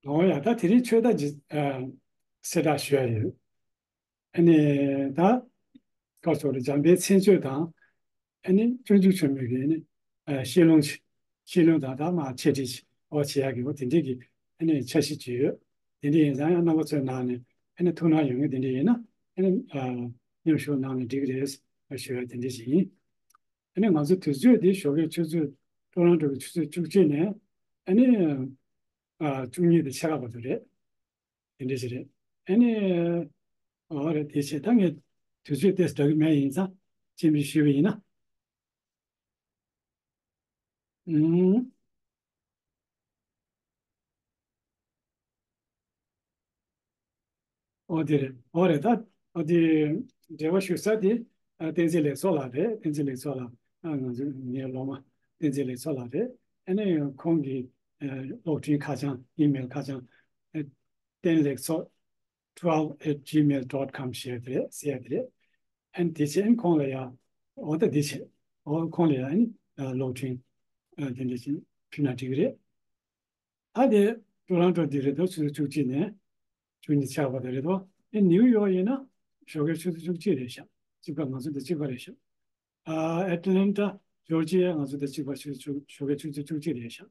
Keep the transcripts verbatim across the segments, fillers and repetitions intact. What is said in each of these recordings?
འོ་ཡ། ད་དེ་རིང་ཆོས་བདག་གི་ཨ་གསལ་བསྒྲགས་ཞུ་ཡ་ཡོད། ཨ་ནི་ད་སྐབས་སོགས་ལ་འཇམ་དཔལ་མཚན་བརྗོད་དང་། ཨ་ནི་སྤྱོད་འཇུག་ཆེན་མོའི་གི་ཨ་ནི་ཨ་བཤད་ལུང་ཆེ། བཤད་ལུང་དང་། ད་མ་འཆད་ཁྲིད་ཆེ་འོ་བྱེད་ཡ་གི་འོ་དེ་འདྲའི་གི་ཨ་ནི་འཆར་གཞི་ཅིག་ཡོད། དེ་འདྲ་ཡིན་ཙང་ཡང་རྣམ་པ་ཚོའི་ནང་ནས་ཨ་ནི་ཐུགས་སྣང་ཡོད་མཁན་དེ་འདྲ་ཡིན་ན་ཨ་ནི་ཨ་མཉམ་ཞུགས་གནང་ན་འགྲིག་གི་རེད་ཞུ་ཡ་དེ་འདྲ་ཞིག་ཡིན། ཨ་ནི་ང་ཚོ་དུས་ཚོད་འདི་ཞོགས་ཀའི་ཆུ་ཚོད་ཊོ་རོན་ཊོ་གི་ཆུ་ཚོད་བཅུ་གཅིག་ནས་ཨ་ནི་ཨ་བཅུ་གཉིས་དང་ཕྱེད་ཀ་བར་དུ་རེད། དེ་འདྲ་ཞིག་རེད། ཨ་ནི་འོ་རེད། དེ་བྱས་ད་ངས་དུས་ཚོད་ཏོག་ཙམ་འདྲ་གི་མེད་ཡིན་ཙང་སྤྱན་འབུལ་ཞུས་པ་ཡིན་ན། ཨུམ། འོ་དེ་རེད། འོ་རེད། ད་འོ་དེ་འབྲེལ་བ་ཞུ་ས་དེ་ཨ་བསྟན་འཛིན་ལེགས་ཚོགས་ལགས་རེད། བསྟན་འཛིན་ལེགས་ཚོགས་ལགས། ཨ་ང་ཚོ་ངའི་སློབ་མ་བསྟན་འཛིན་ལེགས་ཚོགས་ལགས་རེད། ཨ་ནི་ཁོང་གི་ཨ་གློག་འཕྲིན་ཁ་བྱང་ཨི་མེལ་ཁ་བྱང་ཨ་བསྟན་ལེགས་ཚོགས་twelve at gmail dot com ཞེས་དེ་རེད། ཟེར་ཡ་དེ་རེད། ཨ་ནི་དེ་བྱས་ཨ་ནི་ཁོང་ལ་ཡ་འོ་ད་དེ་བྱས་འོ་ཁོང་ལ་ཡ་ཨ་ནི་ཨ་གློག་འཕྲིན་ཨ་དེ་འདྲ་ཞིག་ཕུལ་ན་འགྲིག་གི་རེད། ད་དེ་ཊོ་རོན་ཊོ་འདི་རེད་དོ། ཆུ་ཚོད་བཅུ་གཅིག་ནས་བཅུ་གཉིས་ཆགས་པ་དེ་རེད་དོ། ཨེ་ནིའུ་ཡོག་ཡིན་ན་ཞོགས་ཀའི་ཆུ་ཚོད་བཅུ་གཅིག་རེད་ཤག་གཅིག་པ་ང་ཚོ་དང་གཅིག་པ་རེད་ཤག་ཨ་ཨེ་ཊ་ལན་ཊ་ཇོར་ཇི་ཡ་ང་ཚོ་དང་གཅིག་པ་ཆུ་ཚོད་ཞོགས་ཀའི་ཆུ་ཚོད་བཅུ་གཅིག་རེད་ཤག་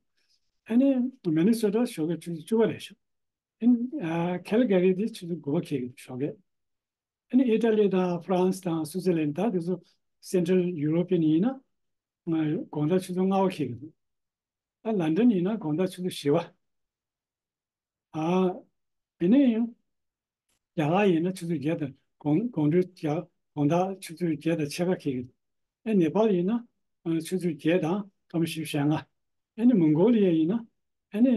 ཨ་ནི་མི་ནི་སོ་ཊ་ཞོགས་ཀའི་ཆུ་ཚོད་བཅུ་པ་རེད་ཤག་ཨ་ནི་ཨ་ཁེལ་ག་རི་དེ་ཆུ་ཚོད་དགུ་པ་འཁེལ་གི་འདུག་ཞོགས་ཀའི། ཨ་ནི་ཨི་ཊ་ལི་དང་ཧྥ་རན་སི་དང་སུའུ་ཙི་ལན་ད་དེ་ཚོ་སེན་ཊ་རལ་ཡུ་རོ་པི་ཡན་ཡིན་ན་དགོང་དག་ཆུ་ཚོད་ལྔ་པ་འཁེལ་གི་འདུག་ཨ་ལན་ཌན་ཡིན་ན་དགོང་དག་ཆུ་ཚོད་བཞི་པ། ཨ་ཨ་ནི་རྒྱ་གར་ཡིན་ན་ཆུ་ཚོད་བརྒྱད་དང་དགོང་དགོང་དྲོའི་རྒྱ་དགོང་དག་ཆུ་ཚོད་བརྒྱད་དང་ཕྱེད་ཀ་འཁེལ་གི་འདུག་ཨ་ནེ་པཱལ་ཡིན་ན་ཆུ་ཚོད་བརྒྱད་དང་སྐར་མ་བཞི་བཅུ་ཞེ་ལྔ། ཨ་ནི་མོང་གོ་ལི་ཡ་ཡིན་ན་ཨ་ནི།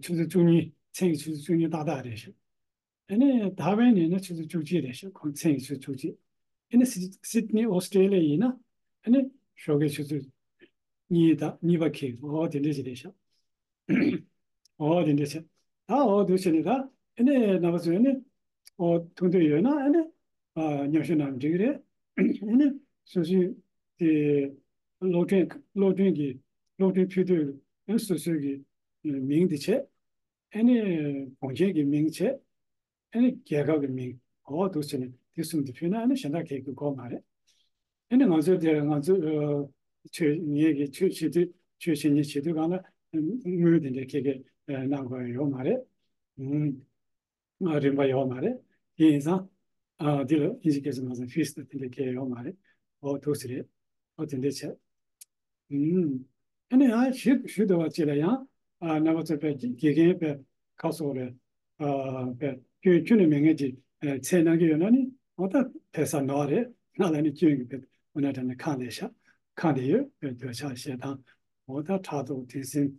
ཆུ་ཚོད་བཅུ་གཉིས། མཚན་གྱི་ཆུ་ཚོད་བཅུ་གཉིས་ཏག་ཏག་རེད་ཤག་ཨ་ནི་ད་ཝན་ཡིན་ན་ཆུ་ཚོད་བཅུ་གཅིག་རེད་ཤག་ཁོང་མཚན་གྱི་ཆུ་ཚོད་བཅུ་གཅིག་ཨ་ནི་སི་སིད་ནི་ཨོ་སི་ཀྲེ་ལི་ཡ་ཡིན་ན་ཨ་ནི་ཞོགས་ཀའི་ཆུ་ཚོད་གཉིས་དང་གཉིས་པ་འཁེལ། འོ་དེ་འདྲ་ཞིག་རེད་ཤག་འོ་དེ་འདྲ་བྱས། ད་འོ་འདུག་བྱས་ནས་ད་ཨ་ནི་རྣམ་པ་ཚོས་ཨ་ནི་འོ་མཐོང་འདོད་ཡོད་ན་ཨ་ནི་ཨ་མཉམ་ཞུགས་གནང་འགྲིག་གི་རེད། ཨ་ནི་སོ་སོའི་དེ་གློག་འཕྲིན་གློག་འཕྲིན་གྱི་གློག་འཕྲིན་ཕུལ་དུས་ཨ་ནི་སོ་སོའི་གི་མིང་དེ་བྱས། ཨ་ནི་གོང་ཆེན་གྱི་མིང་བྱས། ཨ་ནི་རྒྱལ་ཁབ་ཀྱི་མིང་འོ་འདུག་བྱས་ནས་དེ་གསུམ་དེ་ཕུལ་ན་ཨ་ནི་གཞན་དག་གས་ཀྱི་དགོས་མ་རེད། ཨ་ནི་ང་ཚོའི་དེར་ང་ཚོ་ཨ་ཆོས་ངེད་ཀྱི་ཆོས་བྱེད་དུས་ཆོས་བྱེད་ཉིན་བྱེད་དུས་གང་ལ་དངུལ་དེ་འདྲའི་ཁེ་ཁེ་ཨ་གནང་དགོས་ཡོད་མ་རེད། ཨུམ། ཨ་རིན་པ་ཡོད་མ་རེད། དེ་ཡིན་ཙང་ཨ་འདི་ལ་དབྱིན་ཇི་སྐད་ཆ་ང་ཚོ་ཕིས་དེ་འདྲའི་ཁེ་ཡོད་མ་རེད། འོ་འདུག་སེ་རེད། འོ་དེ་འདྲའི་བྱས། ཨུམ། ཨ་ནི་ཡང་ཞུ་ཞུ་འདོད་པ་ཅིག་ལ་ཡང་ཨ་རྣམ་པ་ཚོ་དཔེ་དགེ་རྒན་དཔེ་ཁ་སོགས་རེད། ཨ་དཔེ་སྐྱོན་ཁྱོན་ནས་མེད་མཁན་ཅིག་ཨ་མཚན་གནང་གི་ཡོད་ན་ནི་འོ་ད་ཕེབས་ས་ནོར་བ་རེད། ང་ལ་ནི་སྐྱོན་གྱི་དཔེ་འོ་ན་དྲན་ནས་ཁག་འདས་ཤག་ཁག་འདས་ཡོད། དཔེ་འདོད་ཆགས་ཞེ་སྡང་འོ་ད་ཕྲག་དོག་འགྲན་སེམས།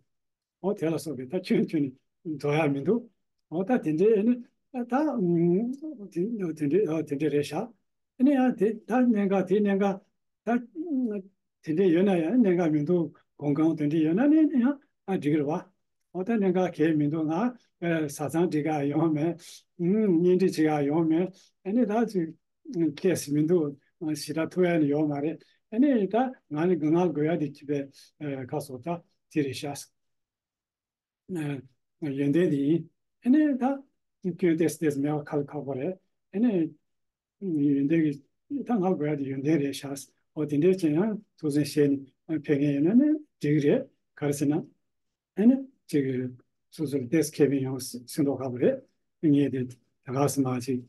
འོ་དེ་ལ་སོགས་པའི་ད་ཁྱོན་ཁྱོན་ནས་འགྲོ་ཡག་མི་འདུག་འོ་ད་དེ་འདྲའི་ཨ་ནི་ད་དེ་འདྲའི་ཨ་དེ་འདྲའི་རེད་ཤག་ཨ་ནི་ཡང་དེ་ད་གནད་འགག་དེ་གནད་འགག་ད་དེ་འདྲའི་ཡོད་ན་ཡང་གནད་འགག་མི་འདུག་གོང་གང་དེ་འདྲའི་ཡོད་ན་ནི་ཡང་ཨ་འགྲིག་གི་རེད་བ། འོ་ད་གནད་འགག་གས་མི་འདུག་ང་ཨ་བཟའ་ཚང་སྒྲིག་ག་ཡོང་མེད། ཨུམ་གཉེན་སྒྲིག་བྱེད་ག་ཡོང་མེད། ཨ་ནི་ད་ཅིག་ཁེ་སི་མི་འདུག་ཞེ་དྲག་ཐུག་ཡ་ནི་ཡོད་མ་རེད། ཨ་ནི་ད་ང་ནི་ང་དགོས་ཡ་དེ་ཅི་པའི་ཁ་སོ་ད་དེ་རེད་ཤག་ཨ་ཡོན་ཏན་དེ་ཡིན། ཨ་ནི་ད་སྐྱོན་ཏོག་ཙམ་ཏོག་ཙམ་མེད་པ་ཁག་ཁག་པོ་རེད། ཨ་ནི་ཡོན་ཏན་གྱི་ད་ང་དགོས་ཡ་དེ་ཡོན་ཏན་རེད་ཤག་འོ་དེ་འདྲའི་ཅན་ཡང་ཐུགས་སེམས་བཞེས་ནས་ཕེབས་མཁན་ཡིན་ན་ནི་འགྲིག་གི་རེད། ག་རེ་ཟེར་ན་ཨ་ནི་ཅིག་སོ་སོར་ཏོག་ཙམ་ཁེ་ཕན་ཡོང་སྲིད་མདོག་ཁ་པོ་རེད། ངས་དེ་ད་ག་སེ་མ་ཅིག་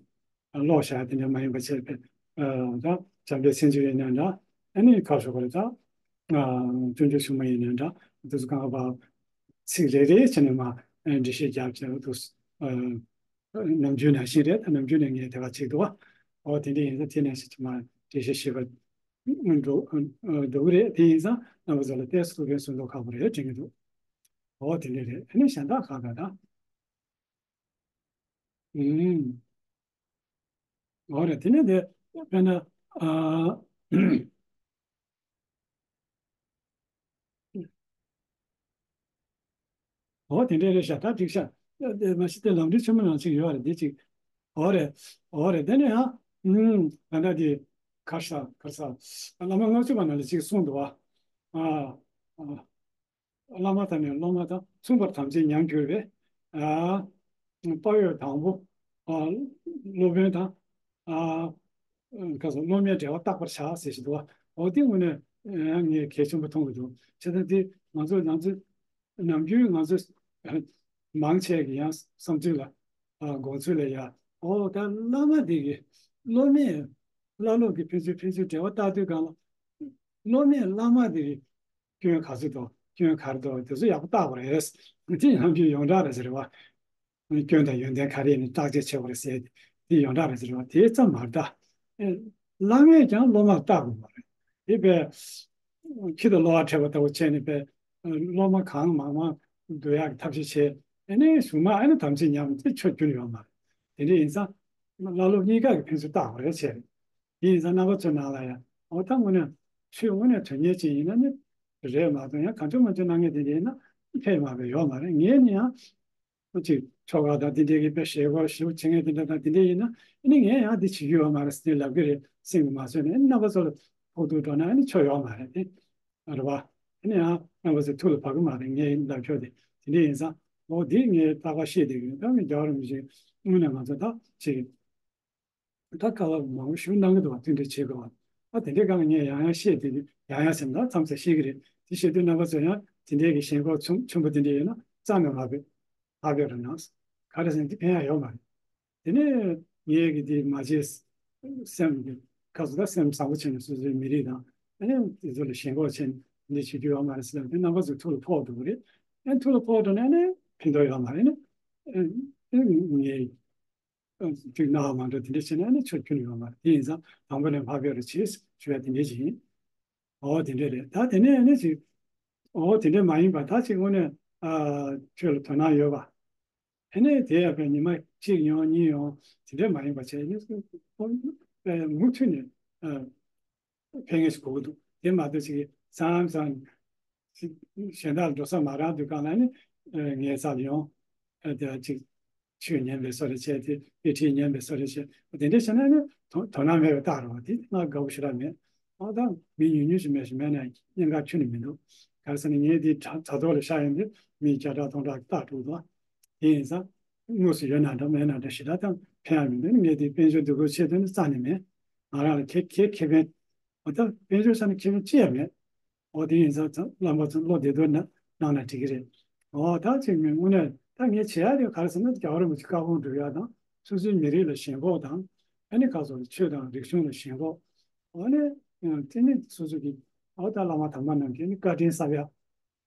ཀློག་བྱ་དེ་འདྲ་མ་ཡིན་པ་བྱས་པས། ཨ་ད་བྱམས་པའི་སེམས་བྱུང་ཡིན་ན་འདྲ། ཨ་ནི་ཁ་ཤོ་ག་རེ་ད། ཨ་སྤྱོད་འཇུག་ཆུང་མ་ཡིན་ན་འདྲ། དུས་སུ་གང་བ་ཚིག་རེ་རེ་བྱས་ནས་མ་འགྲེལ་བཤད་རྒྱབ་བྱས་དུས། ཨ་ནམ་རྒྱུན་ནང་བཞིན་རེད། ད་ནམ་རྒྱུན་ནས་ངས་དེ་ག་བྱེད་འདུག་བ། འོ་དེ་འདྲ་ཡིན་ཙང་དེ་ནང་བཞིན་ཅིག་མ་འགྲེལ་བཤད་བྱེད་པ་འགྲོ་འགྲོ་གི་རེད། དེ་ཡིན་ཙང་རྣམ་པ་ཚོ་ལ་ཏོག་ཙམ་ཐུགས་ཕན་གསོས་མདོག་ཁ་པོ་རེད་དྲན་གྱི་འདུག་འོ་དེ་འདྲ་རེད། ཨ་ནི་གཞན་དག་ཁག་ད་ད། ཨུམ། འོ་རེད། དེ་ནས་དེ་དཔེར་ན་ཨ། འོ་དེ་འདྲ་རེད་ཤག་ད་འགྲིག་ཤག་དེ་མ་གཞི་དེ་ལམ་འགྲུལ་ཆེན་མོ་ནང་ཅིག་ཡོད་རེད་འདི་ཅིག་འོ་རེད། འོ་རེད། དེ་ནས་ཡང་ཨུམ་ད་ལྟ་དེ་གར་ས་གར་ས་བླ་མ་ལྔ་བཅུ་པ་ནང་ལ་ཅིག་གསུངས་འདུག་བ། ཨ་ཨ། བླ་མ་དང་ནི་སློབ་མ་དང་མཚུངས་པར་དམ་ཚིག་ཉམས་གྱུར་པའི། ཨ། དཔའ་བོས་དང་པོ། ཨ། སློབ་དཔོན་དང་། ཨ། ག་སོ་སློབ་མའི་འབྲེལ་བ་བརྟག་པར་བྱ་ཟེར་བཞིན་འདུག་བ། འོ་དེ་དངོས་གནས་ཡང་ངས་གལ་ཆེན་པོ་མཐོང་གི་འདུག་བྱས་ཙང་དེ་ང་ཚོ་ང་ཚོ་ནམ་རྒྱུན་ང་ཚོ་མང་ཆེ་གི་ཡང་བསམ་ཚུལ་ལ། ཨ། དགོངས་ཚུལ་ལ་ཡ། ཨོ་ད་བླ་མ་དེ་གི་སློབ་མས་བླ་སློབ་ཀྱི་ཕན་ཚུན་ཕན་ཚུན་འབྲེལ་བ་བརྟག་དུས་སྒང་ལ། སློབ་མས་བླ་མ་དེ་གི་སྐྱོན་ག་ཚོད་འདུག་སྐྱོན་ག་རེ་འདུག་དེ་ཚོ་ཡག་པོ་བརྟག་དགོས་རེད། དེ་ཡང་རྒྱུ་ཡོངས་གྲགས་རེད་ཟེར་བ། སྐྱོན་དང་ཡོན་ཏན་ག་རེ་ཡིན་ནས་བརྟག་དཔྱད་བྱེད་དགོས་རེད་ཟེར། དེ་ཡོངས་གྲགས་རེད་ཟེར་བ་དེ་ཙམ་མ་རེད་ད། ཨེ། བླ་མས་ཀྱང་སློབ་མར་བལྟ་དགོས་པ་རེད། དེ་བས་ཁྱི་དང་གློ་བ་འཕྲད་པ་ལྟ་བུ་བྱས་ནས་བས་སློབ་མ་གང་མང་མང་བསྡུ་ཡག་གི་ཐབས་ཤེས་བྱས། ཨ་ནི་གཞུག་མ་ཨ་ནི་དམ་ཚིག་ཉམས་དེ་ཆོས་རྒྱུན་ཡོད་མ་རེད། དེ་འདྲ་ཡིན་ཙང་། བླ་སློབ་གཉིས་ཀ་གི་ཕན་ཚུན་བལྟ་དགོས་རེད་བྱས། དེ་ཡིན་ཙང་རྣམ་པ་ཚོའི་ནང་ལ་ཡང་འོ་ད་དངོས་གནས་ཆོས་དངོས་གནས་དོན་གཉེར་ཅན་ཡིན་ན་ནི་རེད་མ་གཏོགས་ཡང་གང་བྱུང་མང་བྱུང་གནང་མཁན་དེ་འདྲ་ཡིན་ན་ཕན་མ་ཕན་ཡོད་མ་རེད། ངས་ནི་ཡང་ཅིག་ཆོ་ག་དང་དེ་འདྲའི་གི་དཔེ་བཞེས་སྒོ་ཞིབ་བྱེད་མཁན་དེ་འདྲ་དང་དེ་འདྲ་ཡིན་ན་ཨ་ནི་ངས་ཡང་འདི་བྱེད་རྒྱུ་ཡོད་མ་རེད་ཟེར་ནས་ལབ་གི་རེད། སེམས་ཀྱི་མ་བཟོད་ནས་ཨ་ནི་རྣམ་པ་ཚོ་ལ་ཕོག་ཐུག་འགྲོ་ན་ཨ་ནི་ཆོ་ཡོད་མ་རེད་དེ། རེད་བ། ཨ་ནི་ཡང་རྣམ་པ་ཚོ་ཐུགས་ལ་བབས་གི་མ་རེད། ངས་ལབ་ཕྱོགས་དེ་དེ་འདྲ་ཡིན་ཙང་འོ་དེ་ངས་རྟག་པར་བཤད་བསྡད་ཀྱི་ཡོད། ད་ངས་རྒྱལ་བ་རིན་པོ་ཆེ་དངོས་གནས་ང་ཚོ་ད་ཅིག་ད་བཀའ་སློབ་མང་པོ་ཞིག་གནང་གི་འདུག་བ། མཐུན་སྒྲིལ་བྱེད་དགོས་བ། ཨ་དེ་འདྲའི་སྒང་ལ་ངས་ཡང་ཡང་བཤད་དེ་ཡང་ཡང་ཟེར་ན་མཚམས་མཚམས་བཤད་ཀྱི་རེད། དེ་བཤད་དུས་རྣམ་པ་ཚོ་ཡང་དེ་འདྲའི་གི་ཞེན་ཁོག་ཆུང་ཆེན་པོ་དེ་འདྲ་ཡོད་ན་རྩ་ནས་མ་བོས། མ་བོས་རོགས་གནང་། ག་རེ་ཟེར་ན་དེ་ཕན་ཡག་ཡོད་མ་རེད། དེ་ནས་ངས་གི་དེ་མ་བྱས། སེམས་ཀྱི་ཁ་སུ་ད་སེམས་བཟང་པོ་བྱས་ནས་སོ་སོའི་མི་རིགས་དང་ཨ་ནི་དེ་ཚོ་ལ་ཞེན་ཁོག་བྱས་ནས་འདི་བྱེད་རྒྱུ་ཡོད་མ་རེད་ཟེར་ན་དེ་རྣམ་པ་ཚོ་ཐུགས་ལ་ཕོག་འགྲོ་གི་རེད། ཨ་ནི་ཐུགས་ལ་ཕོག་འགྲོ་ནས་ཨ་ནི་ཕན་ཐོགས་ཡོད་མ་རེད་ནི། ཨ་ནི་ངས། དུས་ནག་མ་འགྲོ་དེ་འདྲ་བྱས་ན་ནི་ཆོས་ཁྱོན་ཡོད་མ་རེད། དེ་ཡིན་ཙང་དང་པོ་ནས་ཕ་བེ་རུ་ཆེས་ཞུ་ཡ་དེ་འདྲ་ཞིག་ཡིན། འོ་དེ་འདྲ་རེད། ད་དེ་ནས་ནི་ཅིག་འོ་དེ་འདྲ་མ་ཡིན་པ་ད་ཅིག་དངོས་གནས་ཨ་ཆོས་ལ་དོ་སྣང་ཡོད་པ། དེ་ནས་དེ་ཡང་པའི་ཉི་མ་གཅིག་ཡོང་གཉིས་ཡོང་དེ་འདྲ་མ་ཡིན་པ་བྱས་ནི་ཨ་མུ་མཐུད་ནས་ཨ་ཕན་ངེས་ཤིག་དགོས་ཀྱི་འདུག་དེ་མ་གཏོགས་ཅིག་མཚམས་མཚམས་གཞན་དག་ལ་འགྲོ་ས་མ་རག་དུས་གང་ལ་ནི་ཨ་ངའི་རྩ་ལ་ཡོང་། ཨ་དེ་ཅིག་ཆོས་ཉན་པའི་བཟོ་འདྲ་བྱས་ཏེ་དཔེ་ཁྲིད་ཉན་པའི་བཟོ་འདྲ་བྱས་དེ་འདྲ་བྱས་ན་ནི་དོ་དོ་སྣང་མེད་པའི་རྟགས་རེད་བ། དེ་ང་དགའ་པོ་ཞེ་དྲག་མེད། ཨ་ད་མི་ཉུང་ཉུང་ཞིག་མེད་ཞིག་མེད་ན་གཉན་ཁ་ཁྱོན་ནས་མི་འདུག་ག་རེ་ཟེར་ན་ངས་དེ་དྲ་དྲ་ཐོག་ལ་ཤར་ཡོང་དུས་མི་བརྒྱ་ཕྲག་སྟོང་ཕྲག་གི་རྟགས་འདུག་དང་། དེ་ཡིན་ཙང་དངོས་སུ་ཡོད་ན་འདྲ་མེད་ན་འདྲ་ཞེ་དྲག་ཙམ་ཕན་ཡག་མི་འདུག་ངས་དེ་དཔལ་འབྱོར་འདུ་འགོད་ཆེད་དུ་ནི་རྩ་ནས་མེད། ང་རང་ལ་ཁེ་ཁེ་ཁེ་ཕན། འོ་ད་དཔལ་འབྱོར་ཆ་ནས་ཁེ་ཕན་ཅི་ཡང་མེད། འོ་དེ་ཡིན་ཙང་ཙང་བླ་མ་ཚོ་བློ་བདེ་དོ་ན་གནང་ན་འགྲིག་གི་རེད། འོ་ད་ཅིག་མི་དངོས་གནས་ད་ངས་བྱེད་ཡ་དེ་ག་རེ་ཟེར་ན་རྒྱལ་བ་རིན་པོ་ཆེ་བཀའ་དགོངས་སྒྲུབ་ཡ་དང་སོ་སོའི་མི་རིགས་ལ་ཞེན་ཁོག་དང་ཨ་ནི་ག་སོགས་ཆོས་དང་རིག་གཞུང་ལ་ཞེན་ཁོག་འོ་ནས་དེ་ནི་སོ་སོ་གི་འོ་ད་བླ་མ་དམ་པ་རྣམས་ཀྱི་ནི་བཀའ་དྲིན་བསམ་ཡ།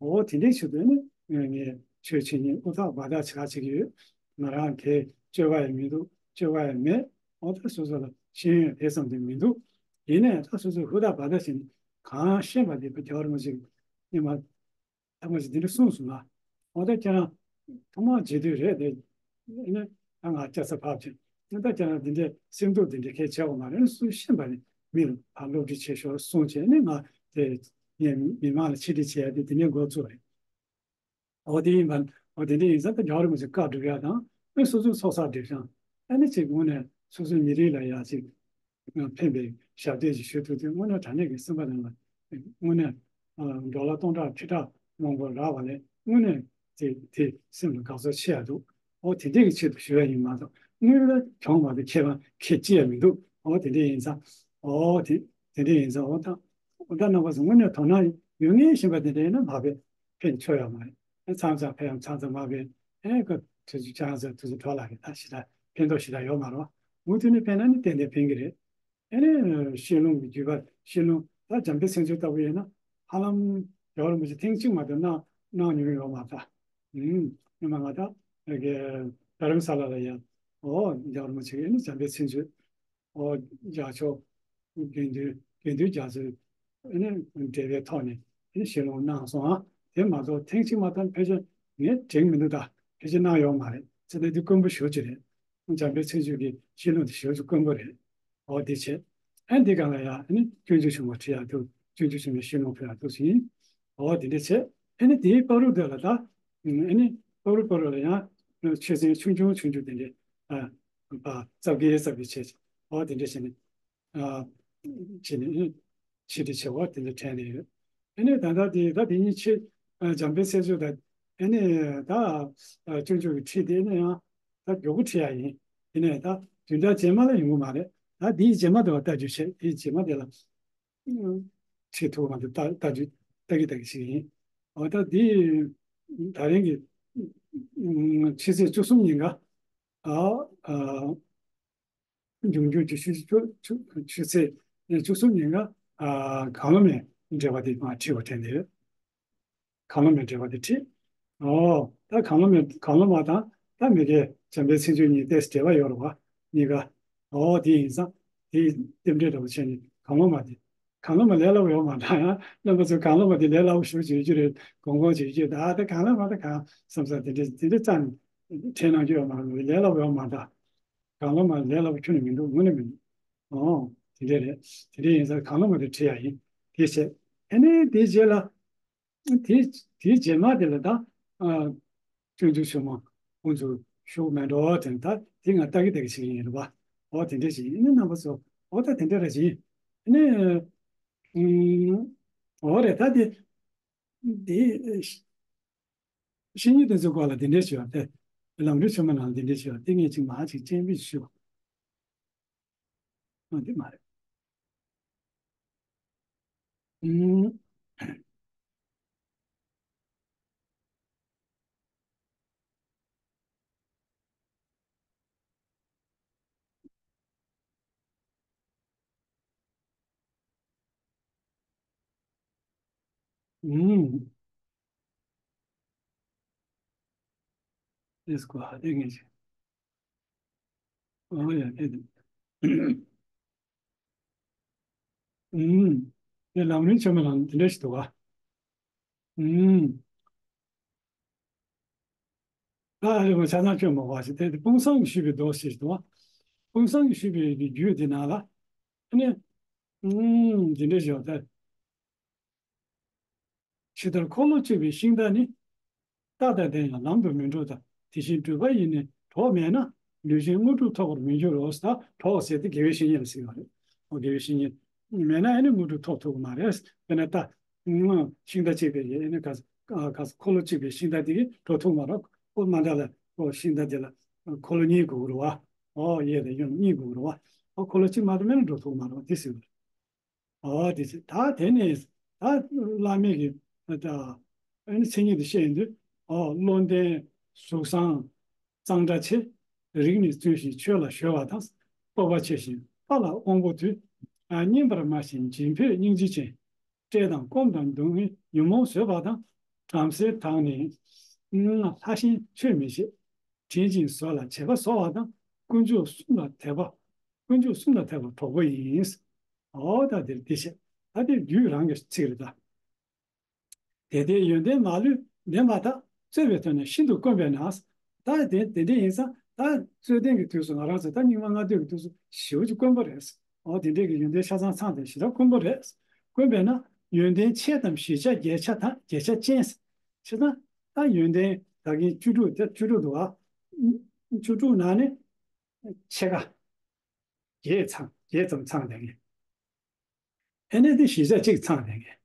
འོ་དེ་འདྲའི་ཆེད་དུ་ནི་ངས་ཆོས་བྱེད་ཉིན་ཨུ་ཐག་བ་ཐག་ཆ་ཆེ་གི་ཡོད། ང་རང་གས་སྤྱོད་པ་ཡང་མི་འདུག་སྤྱོད་པ་ཡང་མེད། འོ་ད་སོ་སོ་ལ་ཤེས་ཡོན་དེ་ཙམ་དེ་མི་འདུག་ཡིན་ནའི་ད་སོ་སོས་ཧུར་ཐག་བ་ཐག་བྱས་ནས་གང་ཤེས་པ་དེ་བ་རྒྱལ་བ་རིན་པོ་ཆེ་ཉི་མ་ཐ་མ་ཞིག་དེ་འདྲ་གསུངས་སོང་ལ། འོ་ད་ཁྱེད་རང་ཐོག་མར་རྗེ་དུས་རེད་དེ། ཨ་ནི་ད་ང་སྐྱ་ས་ཕབ་ཅིང་ཨ་ད་ཁྱེད་རང་འདི་འདྲའི་སེམས་སྡུག་འདི་འདྲའི་ཁས་བྱེད་དགོས་མ་རེད། སུ་ཤེས་པ་རེད། མི་ལ་ཕར་སློབ་ཁྲིད་བྱེད་ཤོག་གསུངས་བྱས་ནས་ང་དེ་ངས་མི་མང་ལ་ཆེད་ཁྲིད་བྱས་ཏེ་འདི་འདྲའི་འགོ་བཙུགས་རེད། འོ་དེ་ཡིན་པ་འོ་དེ་འདྲ་ཡིན་ཙང་ད་རྒྱལ་བ་རིན་པོ་ཆེ་བཀའ་སྒྲུབ་ཡ་དང་ཨ་སོ་སོའི་ཚོགས་བསགས་སྒྲིབ་སྦྱང་ཨ་ནི་ཅིག་དངོས་གནས་སོ་སོའི་མི་རིགས་ལ་ཡ་ཅིག་ཕན་པའི་ཞབས་འདེགས་ཅིག་ཞུ་ཐུབ་དུས་དངོས་གནས་དྲང་གནས་ཀྱི་སེམས་པ་ནང་ལ་དངོས་གནས་ཨ་ཌོ་ལར་སྟོང་ཕྲག་ཁྲི་ཕྲག་མང་པོ་རག་པ་ལས་དངོས་གནས་དེ་དེ་སེམས་ལ་དགའ་ཚོར་ཆེ་ཡ་འདུག་འོ་དེ་འདྲས་ཀྱི་ཆེད་དུ་ཞུ་ཡ་ཡིན་མ་གཏོགས་དངུལ་ལ་གྱོང་མ་གཏོགས་ཁེ་བ་ཁེ་ཅི་ཡ་མི་འདུག་འོ་དེ་འདྲས་ཡིན་ཙང་འོ་དེ་དེ་འདྲས་ཡིན་ཙང་འོ་ད་འོ་ད་རྣམ་པ་ཚོ་དངོས་གནས་དོ་སྣང་ཡོད་ངེས་བཞིན་པ་དེ་འདྲས་ཡིན་ན་མ་བས་ཕན་ཆོག་ཡོད་མ་རེད། ཨེ་མཚམས་མཚམས་ཕན་ཡང་མཚམས་མཚམས་མ་ཕན། ཨེ་ཁོ་དུས་ཚོད་ཆ་ཚང་དུས་ཚོད་འཕྲོ་བརླག་གི་ད་ཞེ་དྲག་ཕན་ཐོགས་ཞེ་དྲག་ཡོད་མ་རེད། མུ་མཐུད་ནས་ཕན་ན་ནི་ཏན་ཏན་ཕན་གི་རེད། ཨེ་ནི་ཤེས་ལྷུང་གི་བརྒྱུད་པ་ཤེས་ལྷུང་ད་འཇམ་དཔལ་མཚན་བརྗོད་ལྟ་བུ་ཡིན་ན་ཧ་ལམ་རྒྱལ་བ་རིན་པོ་ཆེ་ཐེངས་གཅིག་མ་གཏོགས་གནང་གནང་མྱོང་ཡོད་མ་རེད། ཨུམ་ཉི་མ་ང་ད་ཨེ་གི་རྡ་རམ་ས་ལ་ལ་ཡ་ཨོ་རྒྱལ་བ་རིན་པོ་ཆེ་གིས་ཨེ་ནི་འཇམ་དཔལ་མཚན་བརྗོད། ཨོ་རྒྱལ་མཆོག་དགེ་འདུན་དགེ་འདུན་རྒྱ་མཚོའི་ཨ་ནི་འབྲེལ་བའི་ཐོག་ནས་ཨ་ནི་ཞལ་ལུང་གནང་སོང་ཨ། དེ་མ་གཏོགས་ཐེངས་གཅིག་མ་གཏོགས་ཕལ་ཆེར་ངས་དྲན་མི་འདུག་ད་ཕལ་ཆེར་གནང་ཡོད་མ་རེད། ཚེ་འདི་དཀོན་པོ་ཞེ་པོ་ཅིག་རེད། འཇམ་དཔལ་ཚེ་མཆོག་གི་ཞལ་ལུང་དེ་ཞེ་པོ་ཅིག་དཀོན་པོ་རེད། ཨོ་དེ་བྱས། ཨ་ནི་འདི་གང་ལ་ཡ་ཨ་ནི་སྤྱོད་འཇུག་ཆེན་མོ་ཁྲིད་ཡག་འདུག་སྤྱོད་འཇུག་ཆེན་མོའི་ཞལ་ལུང་ཕུལ་ཡག་འདུག་ཟིན། ཨོ་དེ་འདྲ་བྱས། ཨ་ནི་དེའི་བར་དུ་དེ་ལ་ད་ཨ་ནི་བར་དུ་བར་དུ་ལ་ཡང་ཆོས་ཚན་ཆུང་ཆུང་ཆུང་ཆུང་དེ་འདྲ་ཨ་པ་རྩ་བརྒྱད་རྩ་བརྒྱད་བྱས། ཨོ་དེ་འདྲ་བྱས་ནས། ཨ། བྱས་ནས་ཕྱི་དྲིལ་ཆེ་བ་དེ་འདྲ་དྲན་ནས་ཡོད། ཨ་ནི་ད་ལྟ་དེ་ད་དེ་ཉིད་ཆེ། འཇམ་དཔལ་མཚན་བརྗོད་དང་ཨ་ནི་ད་སྤྱོད་འཇུག་གི་ཁྲིད་དེ་ནི་ཡང་ད་མགྱོགས་པོ་ཁྲིད་ཡ་ཡིན། དེ་ནས་ད་བདུན་ཕྲག་རྗེས་མ་ལ་ཡོང་གི་མ་རེད། ད་དེའི་རྗེས་མ་དེ་བ་ལྟ་རྒྱུ་བྱས། དེའི་རྗེས་མ་དེ་ལ་ཁྲིད་ཐུབ་མ་ཐུབ་ལྟ་ལྟ་རྒྱུ་ལྟ་གི་ལྟ་གི་ཞིག་ཡིན། འོ་ད་དེ་ད་རིང་གི་ཕྱི་ཚེས་བཅུ་གསུམ་ཉིན་ཀ་ཨ་ཨ། འབྱུང་འགྱུར་གྱི་ཆུ་ཆུ་ཆུ་ཆུ་ཚོད་བཅུ་གསུམ་ཉིན་ཀ་ཨ་གང་བློ་མེད་འབྲེལ་བ་དེ་མ་ཁྲིད་པ་དྲན་དེ། གང་བློ་མེད་འབྲེལ་བ་དེ་ཁྲིད། ཨོ་ད་གང་བློ་མེད་གང་བློ་མ་དང་ད་མི་དགེ་འཇམ་དཔལ་མཚན་བརྗོད་གཉིས་ཏེས་འབྲེལ་བ་ཡོད་རེད་བ། གཉིས་ཀ་ཨོ་དེ་ཡིན་ཙང་དེ་རྟེན་འབྲེལ་འདྲ་བོ་བྱས་ནས་གང་བློ་མ་དེ། གང་བློ་མ་ལས་སླ་པོ་ཡོད་མ་འདྲ་ཡང་རྣམ་པ་ཚོས་གང་བློ་མ་དེ་ལས་སླ་པོ་ཞུ་བྱེད་རྒྱུ་རེད། དགོངས་དགོངས་བྱེད་རྒྱུ་ད་ད་གང་བློ་མ་ད་གང་བསམ་ས་དེ་འདྲ་དེ་འདྲ་རྩ་ནས་དྲན་གནང་རྒྱུ་ཡོད་མ་རེད། ལས་སླ་པོ་ཡོད་མ་འདྲ། གང་བློ་མ་ལས་སླ་པོ་ཁྱོན་ནས་མི་འདུག་དངོས་གནས་མི་འདུག་ཨོ་དེ་འདྲ་རེད། དེ་འདྲ་ཡིན་ཙང་གང་བློ་མ་དེ་ཁྲིད་ཡ་ཡིན། དེ་བྱས་ཨ་ནི་དེ་རྗེས་ལ་དེ་དེའི་རྗེས་མ་དེ་ལ་ད་ཨ་སྤྱོད་འཇུག་ཆེན་མོ་ཁོང་ཚོ་ཞུགས་མེད་འགྲོ་དེ་ད་དེ་ང་ལྟ་གི་ལྟ་གི་ཞིག་ཡིན་རེད་བ། ཨོ་དེ་འདྲ་ཞིག་ཡིན་ནི་རྣམ་པ་ཚོ་ཨོ་ད་དེ་འདྲ་རེད་ཞིག་ཡིན། ཨ་ནི་ཨོ་རེད་ད་དེ། དེ་བཤེས་གཉེན་དེ་ཚོའི་སྐོར་ལ་དེ་འདྲས་ཞུ་བ་དེ། ལམ་རིམ་ཆེན་མོ་ནང་དེ་འདྲས་ཞུ་བ་དེ་ངས་ཅིག་མ་ཅིག་སྤྱན་འབུལ་ཞུ་བ། ཨ་དེ་མ་རེད། ཨུམ། ཨུམ། དེ་སྐོར་ཧ་ལས་ངེས་ཅན། ཨོ་ཡ་ཨེ་འདུག་ཨུམ། དེ་ལམ་རིམ་ཆེན་མོ་ནང་དེ་འདྲ་ཞིག་འདུག་ག་ཨུམ། ད་ཨ་རི་མ་ཆ་ཚང་ཁྱོད་མ་བ་ཞིག་དེ་དེ་དཔུང་བཟང་གིས་ཞུས་པའི་མདོ་ཞེས་འདུག་ག་དཔུང་བཟང་གིས་ཞུས་པའི་གི་རྒྱུད་དེ་ནང་ལ་ཨ་ནི། ཨུམ། དེ་འདྲ་ཞིག་ད། ཇི་ལྟར་འཁོར་ལོ་གཅིག་པའི་ཤིང་རྟ་ནི། རྟ་དང་ལྡན་ཡང་ལམ་དུ་མི་འགྲོ་ལྟར། དེ་བཞིན་སྒྲུབ་པ་ཡི་ནི་གྲོགས་མེད་ན། ལུས་ཅན་དངོས་གྲུབ་ཐོབ་པར་མི་འགྱུར་རོ། ད་གྲོགས་ཟེར་དེ་དགེ་བའི་བཤེས་གཉེན་ལ་ཟེར་བ་རེད། ཨོ་དགེ་བའི་བཤེས་གཉེན་མེད་ན་ཨ་ནི་དངོས་གྲུབ་ཐོབ་ཐུབ་ཀྱི་མ་རེད། དཔེར་ན་རྟ་ཤིང་རྟ་གཅིག་པའི་ཨ་ནི་ག་ག་འཁོར་ལོ་གཅིག་པའི་ཤིང་རྟ་དེ་གིས་འགྲོ་ཐུབ་མ་རེད། ཨོ་མ་འདྲ་ལ་ཨོ་ཤིང་རྟ་དེ་ལ་འཁོར་ལོ་གཉིས་དགོས་ཀྱི་རེད་བ། ཨོ་གཡས་དང་གཡོན་གཉིས་དགོས་ཀྱི་རེད་བ། ཨོ་འཁོར་ལོ་གཅིག་མ་གཏོགས་མེད་ན་འགྲོ་ཐུབ་མ་རེད་བ་དེ་ཟེར་བ་རེད། ཨོ་དེ་ཚེ་ད་དེ་ནས་ད་བླ་མེད་ཀྱི་ད་ཨ་ནི་མཚན་ཉིད་དེ་བཤད་ཡོང་དུས་ཨོ་བློ་ལྡན་གཟུགས་བཟང་གཙང་སྦྲ་ཆེ། རིགས་ནི་བཙུན་ཞིང་ཆོས་ལ་གཞོལ་བ་དང་། སྤོབས་པ་ཆེ་ཞིང་དཔའ་ལ་དབང་པོ་དུད། ཨ་བསྙེན་པར་སྨྲ་ཞིང་སྦྱིན་ཕོད་སྙིང་རྗེ་ཅན། བཀྲེས་དང་སྐོམ་དང་སྡུག་བསྔལ་ཉོན་མོངས་བཟོད་པ་དང་། བྲམ་ཟེ་དག་ནི་ལྷ་ཞེན་ཆོས་མི་བྱེད། དྲིན་ཅན་བཟོད་ལ་བྱེད་པ་བཟོ་བ་དང་། དཀོན་མཆོག་གསུམ་ལ་དད་པ། དཀོན་མཆོག་གསུམ་ལ་དད་པ་གྲོགས་པོ་ཡིན། ཨོ་ད་དེར་འདི་བཤད། ད་དེ་རྒྱུད་རང་གི་ཚིག་རེད་ད། དེ་ལྟའི་ཡོན་ཏན་མ་ལུས་ལྡན་པ་དག་རྩོད་པའི་དོན་ནི་ཤིན་ཏུ་དཀོན་པས་ན། ད་དེ་དེ་འདྲ་ཡིན་ཙང་ད་རྩོད་ལྡན་གྱི་དུས་སུ་ང་རང་ཚོ་ད་རྙིང་མ་ལྔ་བདོའི་གི་དུས་སུ་ཞེ་པོ་ཅིག་དཀོན་པོ་རེད། ཨོ་དེ་འདྲའི་གི་ཡོན་ཏན་ཆ་ཚང་ཚང་དེ་ཞེ་དྲག་དཀོན་པོ་རེད། དཀོན་པས་ན་ཡོན་ཏན་ཆེ་དང་གཞལ་བྱ་བརྒྱད་ཆ་དང་བརྒྱད་ཆ་ཅན། བྱས་ཙང་ད་ཡོན་ཏན་ད་གིན་བཅུ་དྲུག་དེ་བཅུ་དྲུག་འདུག་ཨ། བཅུ་དྲུག་ནང་ནས་ཕྱེད་ཀ་བརྒྱད་ཚང་བརྒྱད་ཙམ་ཚང་བསྡད་མཁན། ཨེ་ནས་དེ་གཞལ་བྱ་གཅིག་ཚང་བསྡད་མཁན།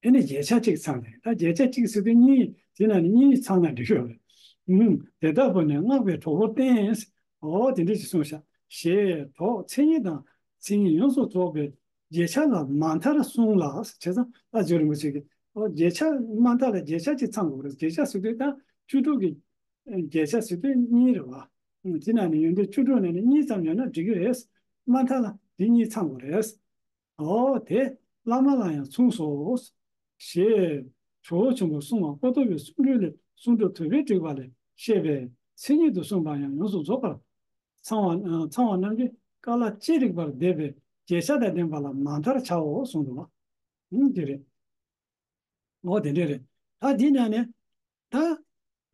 ཨེ་ནས་བརྒྱད་ཆ་གཅིག་ཚང་བསྡད་མཁན། ད་བརྒྱད་ཆ་གཅིག་ཟེར་དུས་གཉིས་དེ་ནང་ནས་གཉིས་ཚང་ན་འགྲིག་ཡོད་རེད། ཨུམ། དེ་ལྟ་བུ་ནི་སྔགས་པའི་གྲོགས་པོར་བསྟེན། འོ་དེ་འདྲ་ཞིག་གསུངས་ཤག་ཞེས་གྲོགས་མཚན་ཉིད་དང་མཚན་ཉིད་ཡོངས་སུ་རྫོགས་པའི་བརྒྱད་ཆ་ལ་མ་མཐར་གསུངས་ལ། བྱས་ཙང་ལྷ་རྗེ་རིན་པོ་ཆེ་གིས་ཨོ་བརྒྱད་ཆ་མ་མཐའ་ལ་བརྒྱད་ཆ་གཅིག་ཚང་དགོས་རེད། བརྒྱད་ཆ་ཟེར་དུས་ད་བཅུ་དྲུག་གི་བརྒྱད་ཆ་ཟེར་དུས་གཉིས་རེད་བ། དེ་ནང་ནས་ཡོན་ཏན་བཅུ་དྲུག་ནང་ནས་གཉིས་ཙམ་ཡོད་ན་འགྲིག་གི་རེད། མ་མཐའ་ལ་དེ་གཉིས་ཚང་དགོས་རེད། ཨོ་དེ་བླ་མ་ལ་ཡང་མཚུངས་སོ། ཞེས་ཇོ་བོ་ཆེན་པོས་གསུངས་པ་པོ་ཏོ་བའི་གསུང་སྒྲོས་ལས་གསུང་སྒྲོས་དོལ་པོས་བསྒྲིགས་པ་ལས་བཤད་པའི་མཚན་ཉིད་དུ་གསུངས་པ་ཡང་ཡོངས་སུ་རྫོགས་པར་ཚང་བ་ཚང་བ་རྣམས་ཀྱི་ཀ་ལ་ཅི་རིགས་པར་འདེབས་པའི་བརྒྱད་ཆ་དང་ལྡན་པ་ལ་མ་མཐར་བྱའོ་གསུངས་འདུག་བ། ཨང་དེ་རེད། ཨོ་དེ་འདྲས་རེད། ད་འདི་ནང་ནས་ད་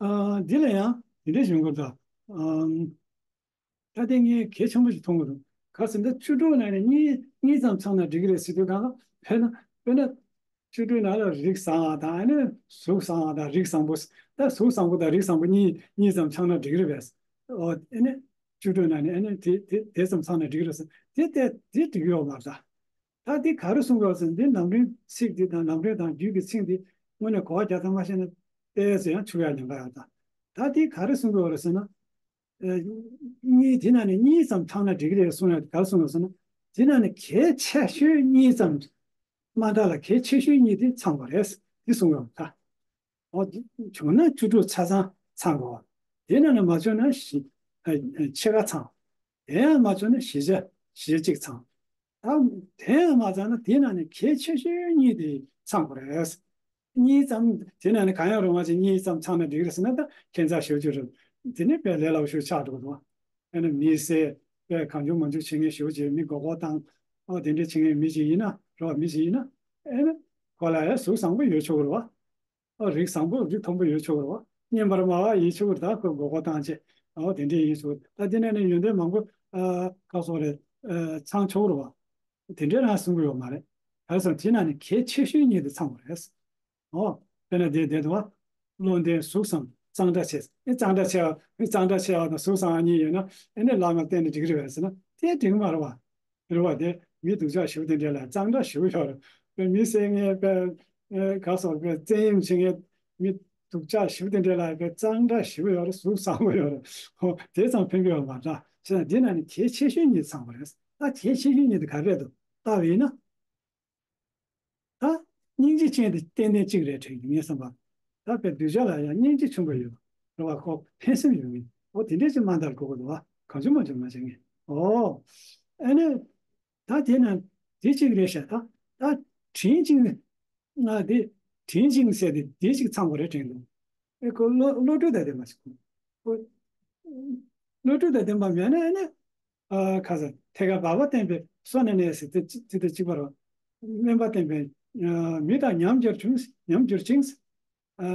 ཨ་འདི་ལ་ཡང་དེ་འདྲས་བྱུང་དགོས་ད། ཨམ། ད་དེ་ངས་གལ་ཆེན་པོ་ཞིག་མཐོང་གི་འདུག་ག་ཟེར་ན་བཅུ་དྲུག་ནང་ནས་གཉིས་གཉིས་ཙམ་ཚང་ན་འགྲིག་གི་རེད་ཟེར་དུས་གང་ག་དཔེར་ན་དཔེར་ན་བཅུ་དྲུག་ནང་ལ་རིགས་བཟང་བ་དང་ཨ་ནི་གཟུགས་བཟང་བ་དང་རིགས་བཟང་པོ། ད་གཟུགས་བཟང་པོ་དང་རིགས་བཟང་པོ་གཉིས་གཉིས་ཙམ་ཚང་ན་འགྲིག་གི་རེད་པས། ཨོ་ཨ་ནི་བཅུ་དྲུག་ནང་ནས་ཨ་ནི་དེ་དེ་དེ་ཙམ་ཚང་ན་འགྲིག་གི་རེད་ཟེར་དེ་དེ་དེ་འགྲིག་གི་ཡོད་མ་རེད་ད། ད་འདི་ག་རེ་གསུང་དགོས་ཟེར་ན་འདི་ལམ་རིམ་ཚིག་འདི་དང་ལམ་རིམ་དང་རྒྱུད་ཀྱི་ཚིག་འདི་ དངོས་གནས་གོ་བ་རྒྱག་ཐབས་མ་ཤེས་ན་ཏོག་ཙམ་ཡང་འཆུག་ཡག་ཉེན་ཁ་ཡོད་ད། ད་དེ་ག་རེ་གསུང་གི་ཡོད་རེད་ཟེར་ན། ཨ། གཉིས་དེ་ནང་ནས་གཉིས་ཙམ་ཚང་ན་འགྲིག་གི་རེད་གསུང་ཡག་ག་རེ་གསུང་ཡོད་ཟེར་ན། དེ་ནང་ནས་གལ་ཆེ་ཤོས་གཉིས་ཙམ། དམའ་མཐའ་ལ་གལ་ཆེ་ཤོས་གཉིས་དེ་ཚང་དགོས་རེད། དེ་གསུང་གི་ཡོད་ད། འོ། བྱུང་ན་བཅུ་དྲུག་ཆ་ཚང་ཚང་དགོས། དེ་ནང་ནས་མ་བྱུང་ན་བཞི། ཨ། ཕྱེད་ཀ་ཚང་། དེ་ཡང་མ་བྱུང་ན་བཞི་ཆ་བཞི་གཅིག་ཚང་། ད་དེ་ཡང་མ་ཚང་ན་དེ་ནང་ནས་གལ་ཆེ་ཤོས་གཉིས་དེ་ཚང་དགོས་རེད། གཉིས་ཙམ་དེ་ནང་ནས་གང་ཡང་རུང་བ་ཅིག་གཉིས་ཙམ་ཚང་ན་འགྲིག་རེད་ཟེར་ན་ད་ཁྱད་མཚར་ཞེ་པོ་ཅིག་རེད། དེ་ནི་དཔེ་ལས་སླ་པོ་ཞིག་ཆགས་འགྲོ་གི་འདུག་ཨ་ནི་མི་བསད། དཔེ་གང་བྱུང་མང་བྱུང་བྱེད་མཁན་ཞེ་པོ་ཅིག་མི་མགོ་སྐོར་བཏང་། ཨོ་དེ་འདྲ་བྱེད་མཁན་མི་ཅིག་ཡིན་ན་རེད་བ། མི་ཅིག་ཡིན་ན་ཨེ་ནི་ཁོ་ལ་ཡང་གཟུགས་བཟང་པོ་ཡོད་ཆོག་གི་རེད་བ། ཨོ་རིགས་བཟང་པོ་རིགས་མཐོན་པོ་ཡོད་ཆོག་གི་རེད་བ། སྙན་པར་སྨྲ་བ་ཡིན་ཆོག་གི་རེད། ད་ཁོས་མགོ་སྐོར་བཏང་བྱས། ཨོ་དེ་འདྲ་ཡིན་ཆོག་ད་དེ་ནས་ནི་ཡོན་ཏན་མང་པོ་ཨ་ཁ་སོགས་རེད། ཨ་ཚང་ཆོག་གི་རེད་བ། དེ་འདྲ་རང་གསུང་གི་ཡོད་མ་རེད། ག་རེ་ཟེར་ན་དེ་ནང་ནས་གལ་ཆེ་ཤོས་གཉིས་དེ་ཚང་དགོས་རེད། ཨོ། དཔེར་ན་དེ་དེ་འདུག་བ། བློ་ལྡན་གཟུགས་བཟང་གཙང་སྦྲ་ཆེ། ཨེ་གཙང་སྦྲ་ཆེ་བ་ཨེ་གཙང་སྦྲ་ཆེ་བ་དང་གཟུགས་བཟང་བ་གཉིས་ཡོད་ན་ཨེ་ནི་བླ་མ་བསྟེན་ནས་འགྲིག་གི་རེད་པས་ཟེར་ན་དེ་འགྲིག་གི་མ་རེད་བ། རེད་བ། དེ་མི་སྡུག་ཅག་ཞེ་པོ་དེ་འདྲ་ལ་གཙང་སྦྲ་ཞེ་པོ་ཡོད་རེད། དཔེ་མི་བསད་མཁན་དཔེ་ཨེ་ག་སོགས་དཔེ་བཙན་གཡེམ་བྱེད་མཁན་མི་སྡུག་ཅག་ཞེ་པོ་དེ་འདྲ་ལ་དཔེ་གཙང་སྦྲ་ཞེ་པོ་ཡོད་རེད། གཟུགས་བཟང་པོ་ཡོད་རེད། ཧོ་དེ་ཙམ་ཕན་གྱི་ཡོད་མ་རེད། བྱས་ཙང་འདི་ནང་ནས་གལ་ཆེ་ཤོས་གཉིས་ཚང་བ་རེད། ད་གལ་ཆེ་ཤོས་གཉིས་དེ་ག་རེ་རེད་འདུག་ལྟ་བ་ཡིན་ན། ད་སྙིང་རྗེ་ཅན་དེ་ཏན་ཏན་གཅིག་རེད་དྲན་གྱི་ངའི་བསམ་པར། ད་དཔེ་གདུལ་བྱ་ལ་ཡང་སྙིང་རྗེ་ཆེན་པོ་ཡོད་རེད་བ། ཁོ་ཕན་སེམས་ཡོད་མཁན་འོ་དེ་འདྲས་ཅིག་མ་འདར་དགོས་ཀྱི་འདུག་བ། གང་བྱུང་མང་བྱུང་མ་བྱེད་མཁན་འོ། ཨ་ནི། ད་དེ་ན་དེ་གཅིག་རེད་ཤག་ད་ད་དྲིན་ཅན་ང་དེ་དྲིན་ཅན་ཟེར་དེ་དེ་གཅིག་ཚང་བ་རེད་དྲན་འདུག་ཨེ་ཁོ་བློ་བློ་གྲོས་དང་ལྡན་པ་ཞིག་དགོས། ཁོ་བློ་གྲོས་དང་ལྡན་པ་མེད་ན་ཨ་ནི། ཨ་ཁ་ས་ཐད་ཀར་བག་པ་བསྟེན་པས་སོ་ན་གནས་ཟེར་དེ་ཅི་དེ་གཅིག་པ་རེད། སྨོན་པ་བསྟེན་པས་ཨ་མི་དང་མཉམ་སྦྱོར་བྱུང་། མཉམ་སྦྱོར་ཅིང་། ཨ་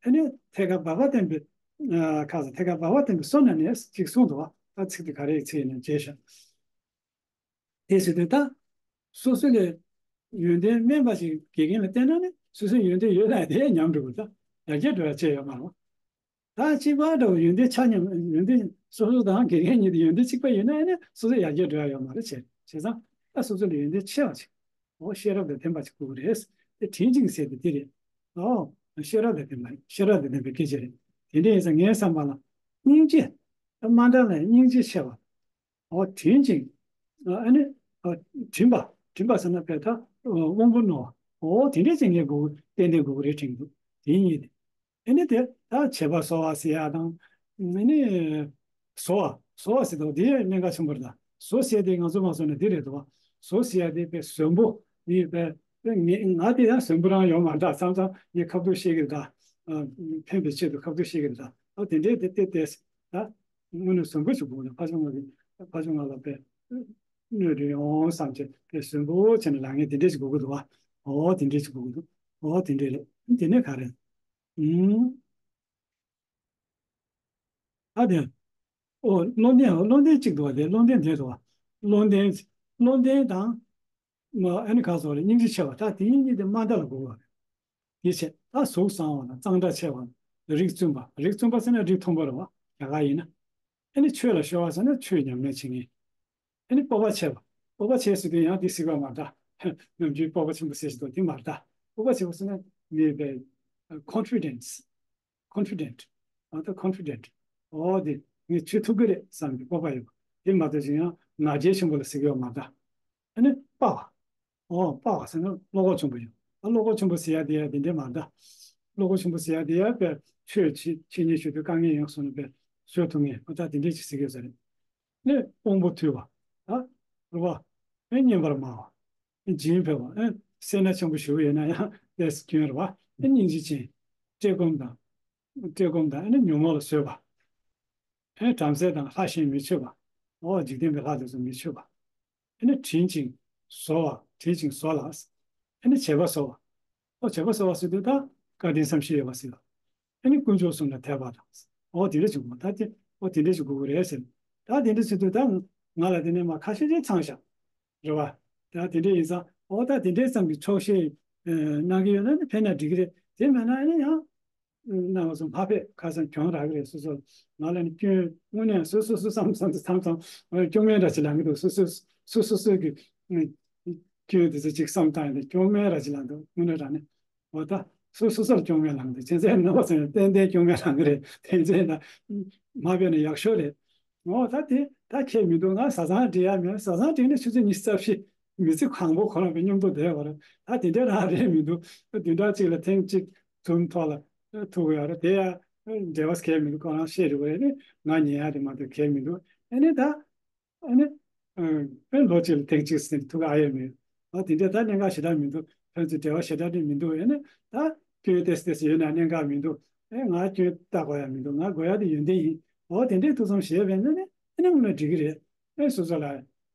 ཨ་ནི་ཐད་ཀར་བག་པ་བསྟེན་པས་ཨ་ཁ་ས་ཐད་ཀར་བག་པ་བསྟེན་པས་སོ་ན་གནས་ཅིག་གསུངས་འདུག་བ། ད་ཚིག་དེ་ག་རེ་ཡི་ཚིག་ཡིན་ན་བརྗེད་ཤག་དེ་ཟེར་དུས་ད། སོ་སོ་ལས་ཡོན་ཏན་དམན་པ་ཞིག་དགེ་རྒན་ལ་བསྟན་ན་ནི་སོ་སོའི་ཡོན་ཏན་ཡོད་ན་དེ་ཉམས་འགྲོ་དགོས། ད་ཡར་རྒྱས་འགྲོ་ཡ་བྱས་ཡོད་མ་རེད། ད་གཅིག་པ་འདྲ་བོ་ཡོན་ཏན་ཆ་མཉམ་ཡོན་ཏན་སོ་སོ་དང་དགེ་རྒན་གཉིས་དེ་ཡོན་ཏན་གཅིག་པ་ཡོད་ན་ནི་སོ་སོ་ཡར་རྒྱས་འགྲོ་ཡ་ཡོད་མ་རེད། བྱས་བྱས་ཙང་ད་སོ་སོ་ལས་ཡོན་ཏན་ཆེ་བ་ཞིག་འོ་ཤེས་རབ་དང་ལྡན་པ་ཞིག་དགོས་ཀྱི་རེད། དེ་དྲིན་ཅན་ཟེར་དེ་དེ་རེད། འོ་ཤེས་རབ་དང་ལྡན་པ་ཤེས་རབ་དང་ལྡན་པའི་སྐད་ཆ་རེད། དེ་འདྲ་ཡིན་ཙང་ངའི་བསམ་པ་ལ་སྙིང་རྗེ། དམའ་མཐའ་ལ་སྙིང་རྗེ་ཆེ་བ། འོ་དྲིན་ཅན། ཨ་ནི། ཨ་དྲིན་པ། དྲིན་པ་ཟེར་ན་དཔེ་ད་དབང་པོ་རྣོ་བ། འོ་དེ་འདྲས་ཅན་ངས་དགོས་ཏན་ཏན་དགོས་ཀྱི་རེད་དྲན་འདུག་དེ་གཉིས་དེ། ཨ་ནི་དེ་ད་བྱེད་པ་གསོ་བ་ཟེར་ཡ་དང་། ཨ་ནི། བཟོ་བ་བཟོ་བ་ཟེར་དུས་དེ་གནད་འགག་ཆེན་པོ་རེད་ད། བཟོ་ཟེར་དེ་ང་ཚོ་མ་བཟོ་ན་འདི་རེད་དོ། བཟོ་ཟེར་ཡ་དེ་དཔེ་བཟོ་འབོ་ཡིན་པས། དཔེ་ངས་ང་དེ་ཡང་བཟོ་འབོ་རང་ཡོད་མ་རེད་ད། མཚམས་མཚམས་ངས་ཁ་ཐུག་བཤད་ཀྱི་རེད་ད། ཕན་པའི་ཆེད་དུ་ཁ་ཐུག་བཤད་ཀྱི་རེད་ད། ཨ་དེ་འདྲས་དེ་དེ་དེ། ད། དངོས་གནས་བཟང་པོ་ཞིག་དགོས་ན་ཕ་ཆུང་ང་གི་ཕ་ཆུང་ང་ལ་དཔེ་གནོད་དེ་ཡོང་བསམ་བྱས་དཔེ་བཟང་པོ་བྱས་ནས་ལབ་མཁན་དེ་འདྲས་ཞིག་དགོས་ཀྱི་འདུག་བ། འོ་དེ་འདྲས་ཞིག་དགོས་ཀྱི་འདུག་འོ་དེ་འདྲས་རེད། དེ་ནས་ག་རེ། ཨུམ། ཨ་དེ། ཨོ་བློ་ལྡན་བློ་ལྡན་གཅིག་འདུག་བ། དེ་བློ་ལྡན་དེ་འདུག་བ། བློ་ལྡན། བློ་ལྡན་དང་། མ་ཨ་ནི་ག་སོགས་རེད། སྙིང་རྗེ་ཆེ་བ་ད་དེ་གཉིས་དེ་མ་འདྲ་ལ་གོ་བ་རེད། དེ་བྱས་ད་གཟུགས་བཟང་བ་དང་གཙང་སྦྲ་ཆེ་བ། རིགས་བཙུན་པ་རིགས་བཙུན་པ་ཟེར་ན་རིགས་མཐོན་པོ་རེད་བ། རྒྱ་གར་ཡིན་ན། ཨ་ནི་ཆོས་ལ་གཤོལ་བ་ཟེར་ན་ཆོས་ཉམས་ལེན་བྱེད་མཁན། ཨ་ནི་སྤོབས་པ་ཆེ་བ། སྤོབས་པ་ཆེ་ཟེར་དུས་ཡང་དེ་སྲིད་པ་མ་འདྲ། ནམ་རྒྱུན་སྤོབས་པ་ཆེན་པོ་ཟེར་བཞིན་འདུག་དེ་མ་འདྲ། སྤོབས་པ་ཆེ་བ་ཟེར་ན་མི་དཔེ་confidence། confident། ང་ད་confident། ཨོ་དེ་ངས་བྱེད་ཐུབ་ཀྱི་རེད་བསམ་གྱི་སྤོབས་པ་ཡོད་པ། དེ་མ་གཏོགས་ཅིག་ཡང་ང་རྒྱལ་ཆེན་པོ་ལ་ཟེར་གྱི་ཡོད་མ་འདྲ། ཨ་ནི་དཔའ་བ། ཨོ་དཔའ་བ་ཟེར་ན་བློ་ཁོག་ཆེན་པོ་ཡོད། ཨ་བློ་ཁོག་ཆེན་པོ་ཟེར་ཡ་དེ་ཡ་དེ་འདྲས་མ་འདྲ། བློ་ཁོག་ཆེན་པོ་ཟེར་ཡ་དེ་ཡ་དཔེ་ཆོས་བྱེད་བྱེད་ཉེས་ཞུ་དུས་དཀའ་ངལ་ཡོང་སོང་ན་དཔེ་བཟོད་ཐུབ་ངེས། ཨོ་ད་དེ་འདྲས་ཅིག་ཟེར་གྱི་ཡོད་ས་རེད། ནས་དབང་པོ་ཐུལ་བ། ཨ་རུ་བ། ཨེ་སྙན་པར་སྨྲ་བ། སྦྱིན་ཕེབས་པ། ཨེ་སེར་སྣ་ཆེན་པོ་ཞུ་བ་ཡོད་ན་ཡང་ལས་སུ་སྐྱོན་རུ་བ། ཨེ་སྙིང་རྗེ་ཅན། བཀྲེས་སྐོམ་དང་། བཀྲེས་སྐོམ་དང་ཨེ་ནི་ཉོན་མོངས་ལ་བཟོད་པ། ཨེ་བྲམ་ཟེ་དང་ལྷ་གཞན་མི་མཆོད་པ། འོ་འཇིག་རྟེན་པའི་ལྷ་དེ་ཚོ་མི་མཆོད་པ། ཨེ་ནི་དྲིན་ཅན་བཟོ་བ། དྲིན་ཅན་བཟོ་ལ། ཨེ་ནི་བྱེད་པ་གསོ་བ། ཨོ་བྱེད་པ་གསོ་བ་ཟེར་དུས་ད་བཀའ་དྲིན་བསམ་ཤེས་ཡོད་པ་ཟེར་བ། ཨེ་ནི་དཀོན་མཆོག་གསུམ་ལ་དད་པ་དང་། ཨོ་དེ་འདྲ་ཞིག་དགོས། ད་དེ་ཨོ་དེ་འདྲ་ཞིག་དགོས་ཀྱི་རེད་ཟེར། ད་དེ་འདྲ་ཟེར་དུས་ད་ང་ལ་དེ་ནས་མ་ཁ་ཤས་ཤིག་ཚང་ཤག་རེད་བ། ད་དེ་འདྲ་ཡིན་ཙང་ཨོ་ད་དེ་འདྲའི་ཙམ་གྱི་ཆོག་ཤེས་གནང་གི་ཡོད་ན་ནི་ཕན་ན་འགྲིག་གི་རེད། དེ་མེད་ན་ཨེ་ནི་ཡང་། གནང་བ་སོང་ཕ་ཕས་ཁ་སང་གྱོང་རག་གི་རེད། སོ་སོ་ང་ལ་ནི་སྐྱོན་དངོས་གནས་སོ་སོ་སོ་བསམ་བསམ་དུ་མཚམས་མཚམས་སྐྱོན་མེད་འདྲ་ཅིག་ལངས་ཀྱི་འདུག་སོ་སོ་སོ་སོ་སོ་གི་སྐྱོན་དེ་ཚོ་ཅིག་བསམ་བཏང་ཡོད་དེ་སྐྱོན་མེད་འདྲ་ཅིག་ལངས་འདུག་དངོས་གནས་དྲང་གནས་འོ་ད་ ཐུགས་སོ་སོར་སྐྱོན་མེད་ལངས་ཏེ་བྱས་ཙང་རྣམ་པ་ཚོ་ཡང་ཏན་ཏན་སྐྱོན་མེད་ལངས་ཀྱི་རེད། དེ་ཚོ་ཡིན་ན་མ་བས་ན་ཡག་ཤོས་རེད། འོ་ད་དེ་ད་ཁྱད་མི་འདུག་ང་བཟའ་ཚང་སྒྲིག་ཡ་མེད། བཟའ་ཚང་སྒྲིག་ནས་ཆུ་ཚོད་ཉི་ཤུ་རྩ་བཞི་མི་ཚེ་གང་པོ་ཁོ་རང་གི་མཉམ་དུ་བསྡད་པ་རེད། ད་དེ་འདྲ་རང་རེད་མི་འདུག་བདུན་ཕྲག་གཅིག་ལ་ཐེངས་གཅིག་ཛུམ་ཐོག་ལ་ཐུག་གི་ཡོད་རེད། དེ་ཡང་འབྲེལ་བ་གལ་མི་འདུག་ཁོ་རང་བཤད་རེད་བ་རེད། ང་ཉན་ཡ་རེད་མ་གཏོགས་གལ་མི་འདུག་ཨ་ནི་ད། ཨ་ནི། ཨ། དཔེ་ལོ་གཅིག་ལ་ཐེངས་གཅིག་ཟིན་ཐུག་ག་ཨ་ཡོད་མེད། ཨ་དེ་འདྲ་ད་གནད་འགག་ཞེ་དྲག་མི་འདུག་ཕན་ཚུན་འབྲེལ་བ་ཞེ་དྲག་ནི་མི་འདུག་ཨ་ནི་ད་སྐྱོན་ཏོག་ཙམ་ཡོད་ན་གནད་འགག་མི་འདུག་ཨེ་ང་སྐྱོན་བལྟ་དགོས་ཡ་མི་འདུག་ང་དགོས་ཡ་དེ་ཡོན་ཏན་ཡིན། འོ་དེ་འདྲའི་ཐུགས་བསམ་བཞེས་པས་ན་ནི་ཨ་ནི་དངོས་གནས་འགྲིག་གི་རེད། ཨེ་སོ་སོ་ལ་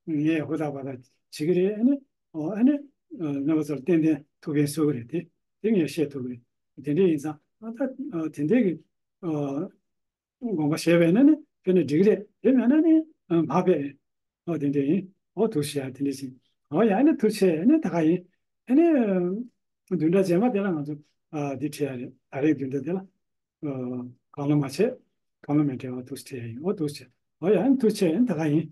ངས་ཧུར་ཐག་པ་ཐག་བྱེད་ཀྱི་རེད། ཨ་ནི། འོ་ཨ་ནི། ཨ་རྣམ་པ་ཚོར་ཏན་ཏན་ཐུགས་ཕན་གསོས་ཀྱི་རེད། དེ་དེ་ངས་བཤད་ཐུབ་ཀྱི་རེད། དེ་འདྲ་ཡིན་ཙང་ཨ་ད་ཨ་དེ་འདྲའི་གི་ཨ་དགོངས་པ་བཞེས་པས་ན་ནི་དཔེར་ན་འགྲིག་རེད། དེ་མེད་ན་ནི་ཨ་མ་པས། ཨོ་དེ་འདྲ་ཡིན། ཨོ་ཐུགས་རྗེ་ཆེ། དེ་འདྲ་ཞིག་ཨོ་ཡ་ཨ་ནི་ཐུགས་རྗེ་ཆེ། ཨ་ནི་ད་ག་ཡིན། ཨ་ནི་བདུན་ཕྲག་རྗེས་མ་དེ་ལ་ང་ཚོ་ཨ་འདི་ཁྲིད་ཡ་རེད། ད་རེས་བདུན་ཕྲག་དེ་ལ་ཨ་གང་བློ་མ་བྱེད། གང་བློ་མེད་འབྲེལ་བ་ཐུགས་རྗེ་ཆེ་ཡིན། ཨོ་ཐུགས་རྗེ་ཆེ། ཨོ་ཡ་ཨ་ནི་ཐུགས་རྗེ་ཆེ། ཨ་ནི་ད་ག་ཡིན།